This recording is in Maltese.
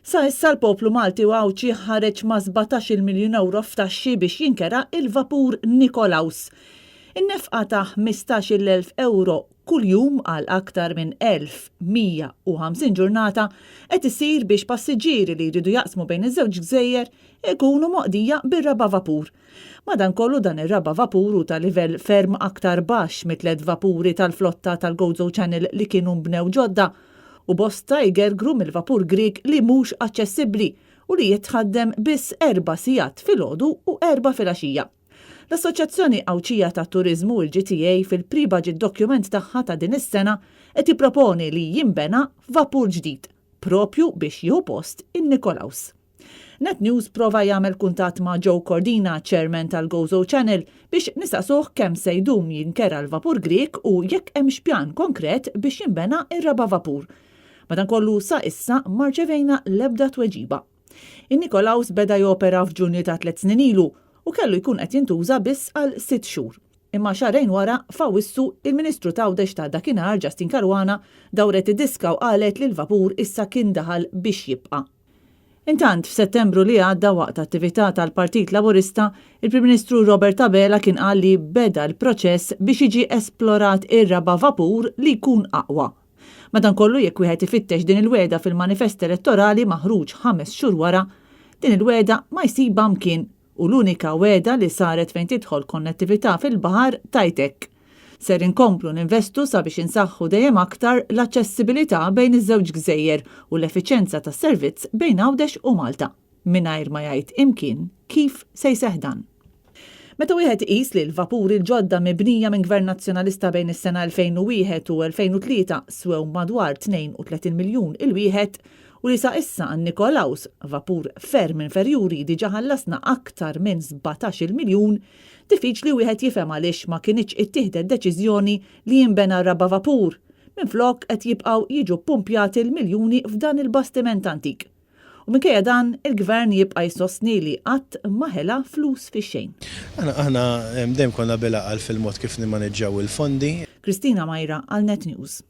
Sa issa l-poplu Malti u Għawdxi ħareġ ma' 17-il miljun ewro f'taxxi biex jinkera il-vapur Nikolaus. In-nefqa ta' 15-il elf ewro kuljum għal aktar minn 1,150 ġurnata qed isir biex passiġġieri li jridu jaqsmu bejn iż-żewġ gżejjer ikunu moqdija bir-raba' vapur. Madankollu dan ir-raba' vapur hu ta' livell ferm aktar baxx mit-tliet vapuri tal-flotta tal-Gozo Channel li kienu nbnew ġodda u bosta jgergru mill-vapur Grieg li mhux aċċessibbli u li jitħaddem biss 4 sigħat filgħodu u 4 filgħaxija. L-Assoċjazzjoni Għawdxija tat-Turiżmu, il-GTA, fil-pre-budget document tagħha ta' din is-sena qed jipproponi li jinbena vapur ġdid, propju biex jieħu post in-Nikolaus. Net News prova jagħmel kuntatt ma' Joe Cordina, chairman tal-Gozo Channel, biex nistaqsuh kemm se jdum jinkera l-vapur Grieg u jekk hemmx pjan konkret biex jinbena ir-raba' vapur. Madankollu sa issa ma rċevejna l-ebda tweġiba. In-Nikolaus beda jopera f'Ġunju ta' 3 snin ilu u kellu jkun qed jintuża biss għal 6 xhur. Imma xahrejn wara, f'Awwissu, il-Ministru t'Għawdex ta' dakinhar Justyne Caruana dawret id-diska u qalet li l-vapur issa kien daħal biex jibqa'. Intant, f'Settembru li għadda waqt attività tal-Partit Laburista, il-Prim Ministru Robert Abela kien qal li beda l-proċess biex jiġi esplorat ir-raba' vapur li jkun aqwa. Madankollu jekk wieħed ifittex din il-wegħda fil-manifest elettorali maħruġ 5 xhur wara, din il-wegħda ma jsibha mkien u l-unika wegħda li saret fejn tidħol konnettività fil-baħar tgħid hekk: "Ser inkomplu ninvestu sabiex insaħħu dejjem aktar l-aċċessibilità bejn iż-żewġ gżejjer u l-effiċjenza tas-servizz bejn Għawdex u Malta", mingħajr ma jgħid imkien kif se jseħħ dan. Meta wieħed iqis li l-vapuri l-ġodda mibnija minn Gvern Nazzjonalista bejn is-sena 2001 u 2003 swew madwar 32 miljun il-wieħed u li sa issa għan Nikolaus, vapur ferm inferjuri, diġa ħallasna aktar minn 17 miljun, diffiċli wieħed jifhem għaliex ma kinitx ittieħdet deċiżjoni li jinbena raba' vapur. Minflok qed jibqgħu jiġu pumpjati l-miljuni f'dan il-bastiment antik. U minkejja dan, il-gvern jibqa' jsostni li qatt ma ħela flus fix-xejn. Aħna dejjem konna bil-għaqal fil-mod kif nimmaneġġjaw il-fondi. Kristina Majra għal Net News.